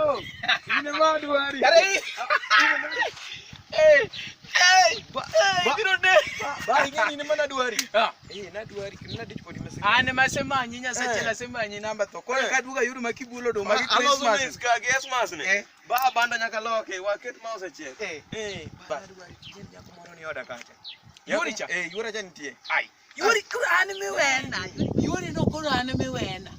Dong. In ema adwari. Kare i. Eh, eh, eh, ibiro ne. Ba ing'e ni in ema nadwari. Ah. Eh, nadwari kendo nadich kodi masin. An ema asemanyi Nyasaye Eh. asemanyi namba tho. Koro Eh. kaduogo ayudo ma kibulo oduma gi Aloso Christmas. maize ka gi Xmas ni. Eh. Ba banda nyaka loke, waket ma osechiek. Eh. Eh, Ba. ba nadwari tijeni nyako moro ni oda kacha. Yuori cha? Eh, yuora cha nitie. Ai. Yuori koro an miwena. Yuori no koro an miwena.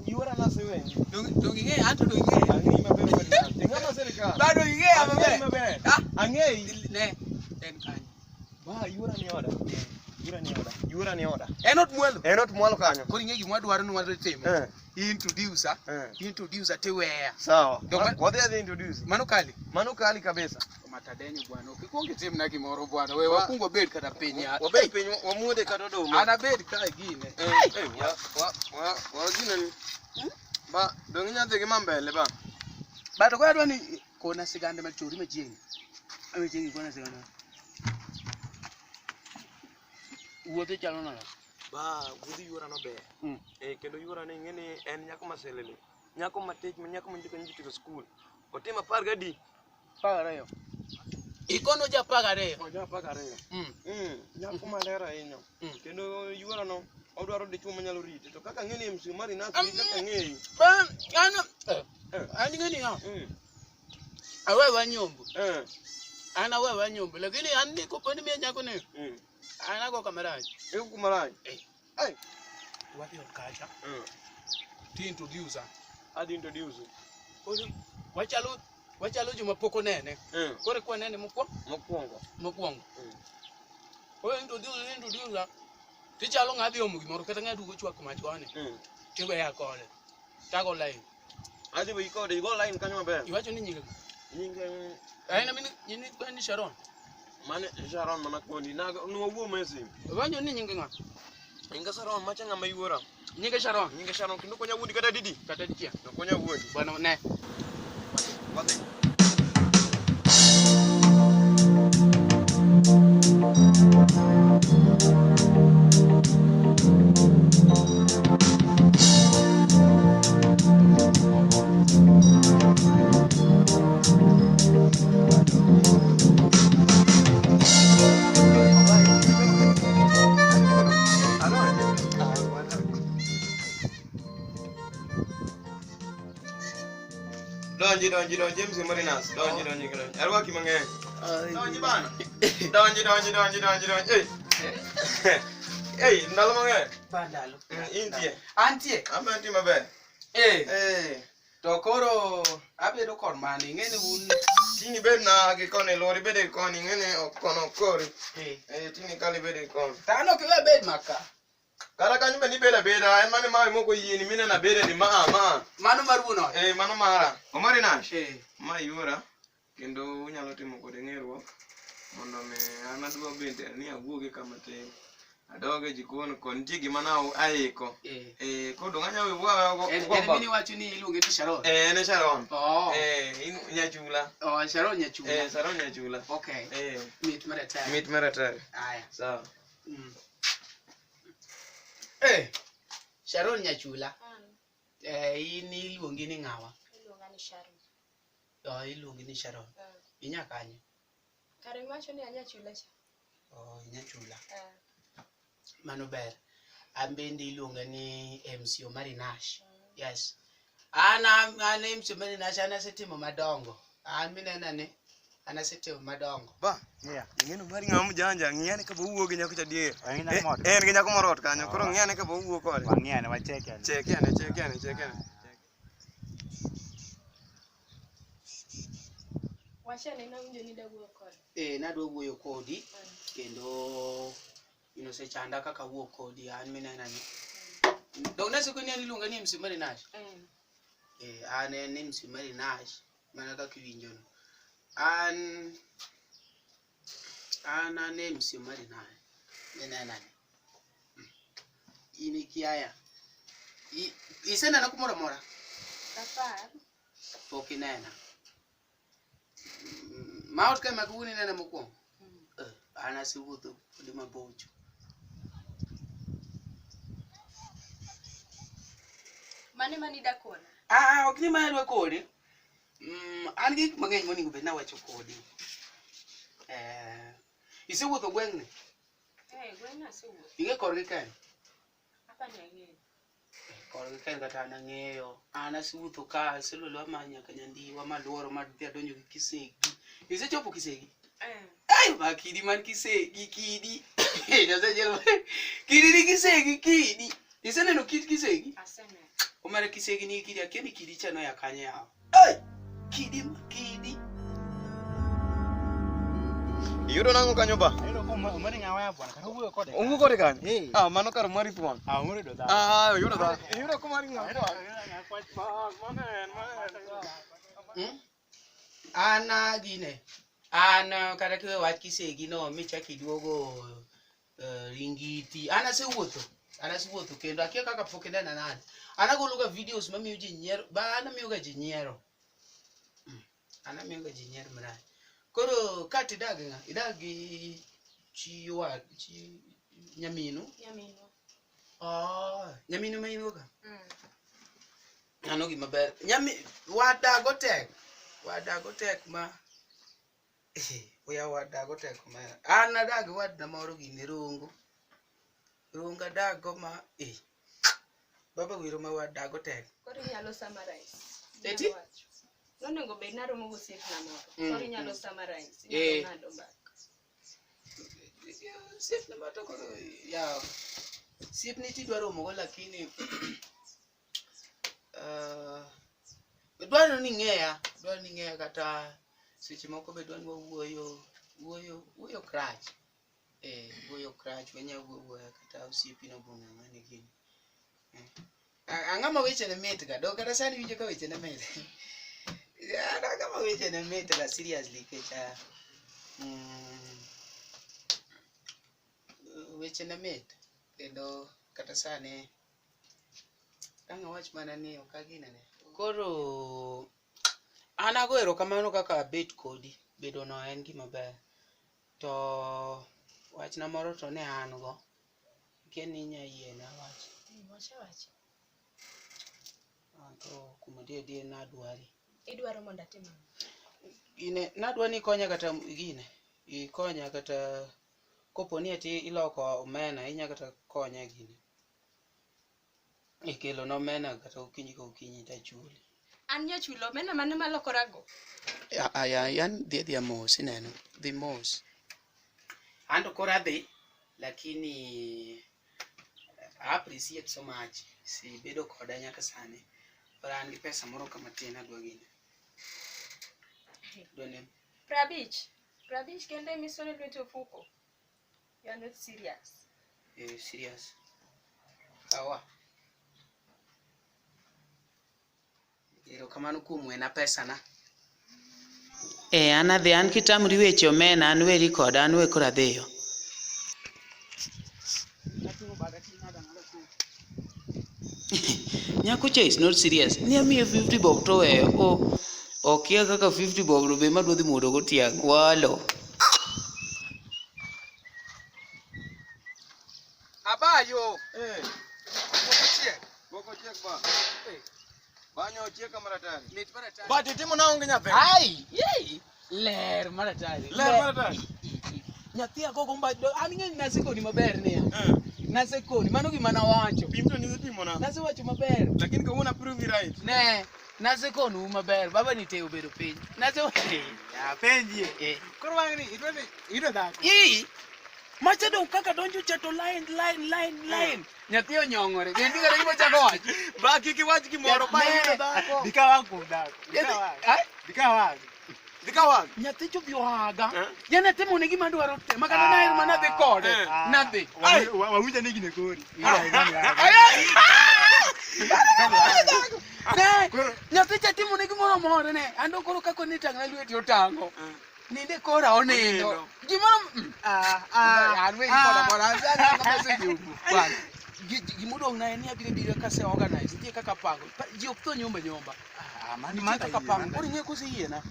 Yuora nasewenji. Dong ing'eyo anto dong ing'eyo. Ang'eyi maber Ferdinand. Ing'ama sirikal. Bado ing'eya Ang'eyi maber. maber. Ah. Ang'eyi. Ne, en kanyo. Ba yuora ni oda. Yuora ni oda. Yuora ni oda. En ot mwalo. En ot mwalo kanyo. Koro ing'e gima wadwaro ni wadhi timo. Eh. Introducer, Eh. introducer tiweya. Sawa. Dong ma- Wadhi adhi introduce. Mano kali. Mano kali kabisa. Matadenyo bwana, ok ikwong itimna gimoro bwana. We wakwong wabed kata piny ya. Wabed piny wamuode kata oduma. An abed kae gine. Eh, eh, wa wa wa wa gineni. Ba dong inya dhi gi mambele ba. But koro adwa ni kona sigande machori machiegni. Machiegni kona sigande. Wuothe chalo nade? Ba wuodh yuora no ber. Mm. Eh, kendo yuora ni ing'e ni en nyako maselele. Nyako matich ma nyako manyocha nyocha tieko skul. Otimo apar gadi. 12. Ikono ja 12. Oja 12. Mm. Mm, nyako maler ahinya. Mm. Kendo yuora no odwaro dichuo manyalo rite. To kaka ang'e ni MC Omari Nas Am- ni kaka ang'eyi. Ba an Eh. an ing'e niya, Mm. awewa nyombo. Eh. An awewa nyombo, lakini an ni kopo ni miya nyako ni, Mm. an ago kamarach. Iko kumarach. Eh. Ai. Wadhi ot kacha. Mm. Ti introducer. Adhi introduce. Koro wachalo wachalo joma pok onene. Mm. Koro kwa nene mokwongo Mokwongo. mokwongo. Mm. Koro introduce introducer. Tichalo ng'a dhi omo gimoro kata ng'a duogo chwako mach koni. Mm. Tiweya kode. Tago line. Adhi weyi kode, igo line kanyo maber. Iwacho ni nyinge. Nyinge Aina mini nyini ni Sharon. mane Sharon mana koni. Na nwawuo ma e simu. Iwacho ni nyinge ng'a? Nyinge Sharon macha ng'ama yuora. Nyinge Sharon. Nyinge Sharon kendo konya wuondi kata didi. Kata dichiel. To konya wuondi. Bwana ne. Wadhi. Donji, donji, donji, MC Marinas. Donji, donji, donji. Arwaki mang'eny. Donji bana. Donji, donji, donji, donji, donji. Hey. Hey, ndalo mang'eny. Bandalo. Mm, Intie. Antie. Amba antie maber. Eh. Eh. To koro abedo kod mane ing'e ni un Tini bed na gi koni, luor ibed gi koni, ing'e ni ok kono ok kori. eh. Eh, tini kalo ibed gi koni. To an ok iwe abed maka. Kata kanyo be nibed abeda, en mane mawe moko yieni mineno abede ni maa, maa. Mano mar wuon ot. Eh, mano mara. Omari Nash. Eh. Ma yuora, kendo unyalo timo kode ng'eruok mondo mi an adwa bende ni awuoge kama tin. Adog e jikon kon nitie gima na aiko. Eh. Eh, koro dong' anyalo wuoyo En go en mini wacho ni iluonge ni Sharon. Eh, en e Sharon. Oh. Eh, in nyachula. Oh, Sharon Nyachula. Eh, Sharon nyachula. Okay. Eh, Mit mar atari. mit mar atari. Aya. Sawa. Mm. Eh. Sharon Nyachula. An Eh, in iluongi ni ng'awa? iluonga ni Sharon. Oh, iluongi ni Sharon. Ah. Inya kanye? Kare iwacho ni anyachula cha. Oh, inyachula. Ah. Mano ber. An bende iluonga ni MC Omari Nash. Yes. An an MC Omari Nash an asetimo madongo. An minena ni an asetimo madongo. Ba, Yeah. ing'e ni Omari ng'ama mjanja, ng'i ane ka bo wuo gi nyako cha dier. Wang'i nyako moro. Eh, en gi nyako moro ot kanyo, koro Oh. ng'i ane ka bo wuo kode. Wang'i ane, wacheki ane. Cheki ane, cheki ane, cheki ane. Wachane nawinjo ni idwa wuoyo koda. Eh, nadwa wuoyo kodi Ah. kendo gino osechanda kaka awuo kodi an minena ni. Dong nasiko ni an iluonga ni MC Omari Nash. Mm. Eh, an en MC Omari Nash mana kaka iwinjo no. An an MC Omari Nash minena ni. In ikiaya. Isenena kumoro amora? Kapar. Pok inena. Ma ot kae ma kawuono inena mokwongo? Mm. Eh, an asewuotho kuonde mabocho. Mane mane ida kona? Ah, ok ni mana adwa koni. An gi gik mang'eny monego bed nawacho kodi. Isewuotho gweng'ni? Eh, gweng'ni asewuotho. Ing'e korgi Ken? Hapa ni ang'eyo. Korgi Ken kata an ang'eyo. An asewuotho ka, aselolo ma nyaka Nyandiwa maluoro madhi adonjo gi Kisegi. Isechopo Kisegi? Eh. Ai, ma kidi man Kisegi, kidi. Nyasaye achiel. Kidi ni Kisegi, kidi. Iseneno kit Kisegi? Aseneno. Omera Kisegi ni kidi, akia ni kidi cha noya kanye yawa. Ai! Kidi ma kidi. Iyudo nang'o kanyo ba? Ayudo ka Omari ng'awa bwana, kata wuoyo kode. Owuo kode kanyo? Eh. Ah, mano kar mari thuon. Ah, Omari do dhako. Ah, iyudo dhako. Iyudo ka mari ng'awa. Mano en, mano en. An gine. An kata kiwe wach Kisegi no michak iduogo Ringiti. An asewuotho. An asewuotho kendo akia kaka pok inena nade. An agolo ga videos mamiyo ji nyiero. Ba an amiyo ga ji nyiero. An amiyo ga ji nyiero marach. Koro ka tidag ng'a? Idag gi chi wa chi nyaminu. Nyaminwa. Ah, nyaminu ma in go ka? Mano gima ber. Nyami wadago tek. Wadago tek ma oya wadago tek ma. An adag gi wadna moro gini Rongo. Rongo adago ma eh. Baba wiro ma wadago tek. Koro inyalo summarize. Eti? Inyalo wacho. Nonego bed naromo gosiepna moro. Koro inyalo summarize. Eh. Inyalo ng'ado mbaka. Osiepna ma to koro yawa. Osiepni tidwa romo go lakini dwarore ni ing'eya, dwarore ni ing'eya kata seche moko be dwa ni wawuoyo, wuoyo, wuoyo ok rach. Eh, wuoyo ok rach, wanya wuoyo wuoya kata osiepi no bong'e ang'e ni gini. Ang'o ma wechene mit ga? Dong kata sani iwinjo ka wechene mit. An ang'o ma wechene mit ga seriously nikech wechene mit kendo kata sani ang' awach mana ni ok aginene. Koro an ago erokamano kaka abet kodi, bedo no en gima ber. To wachna moro to ne an go. Akia ni inya yiena wach. Wach awacha. Anto kuom adier adier nadwari. Idwaro mondo atim ang'o? Gine, nadwa ni ikonya kata gine. Ikonya kata kopo ni ati iloko omena, inya kata konya e gine. Ikelo na omena kata okinyi ka okinyi tachuli. An nyachulo omena mane malokorago? Aya, yan dhi adhiya mos ineno, dhi mos. An to koro adhi, lakini I appreciate so much. Si bedo koda nyaka sani. Koro an gi pesa moro ka matin adwa gine. Adwa ni 50. 50 kende emisono lweti ofuko. You are not serious. Serious. Kawa. Erokamano kuom wena pesa na. Eh, an adhi, an kitamri weche omena, an weri koda, an we koro adhiyo. Nyako cha is not serious. Ni amiye 50 bob to weyo. Oh, okia kaka 50 bob no be madwa dhi muodo go tiang'. Walo. Abayo. Eh, Moko chiek. Moko chiek ba. Banyo ochiek maratari. Mit maratari. But itimo nang'o gi nyathi? Ai, yei. Ler maratari. Ler maratari. Nyathi agogo mba, an ing'e ni nasekoni maber niya. Eh. Nasekoni, mano gima nawacho. Pim to nisepimo na. Nasewacho maber. Lakini kawuono prove you right. Ne, nasekonu maber. Baba ni te obedo piny. Nasewacho. Apenjie. Eh. Koro wang'ni idwa ni iyudo dhako. Ii. Macha dong kaka donjo cha to line line line line. Nyathi onyong'ore. Bende kata gima chako wacho. Ba kik iwach gimoro ba Ne. iyudo dhako. Dika wang' kuom dhako. Dika wang'. Ai? Dika wang'. Dika wang'. Nyathi chopi ohaga. Eh? Yani atimo ne gima dwaro te. Makata nahero mana dhi kode. Eh. Nadhi. Wawinjo ni gine kori. Ay, ay! Ne, nyathi cha timo ne gimoro moro ne. Ando koro kako ni tang'na lweti otango. Ninde kora onindo. Onindo. Gimoro an weri koda moro an an ng'ama osejuku. Bwana. Gimodong' na en ni abiro biro kase organize. Nitie kaka pango. Ji ok tho nyomba nyomba. Nitie kaka pango. Koro ing'e koseyiena.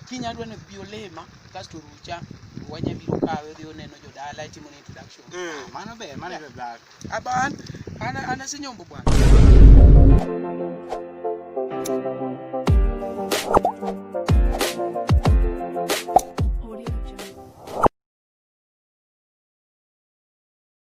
Kiny adwa ni bi olima kasto rucha wanya biro kawe odhi oneno jodala itimo ne introduction. Mano ber, mano ber dhako. Aba an asenyombo bwana.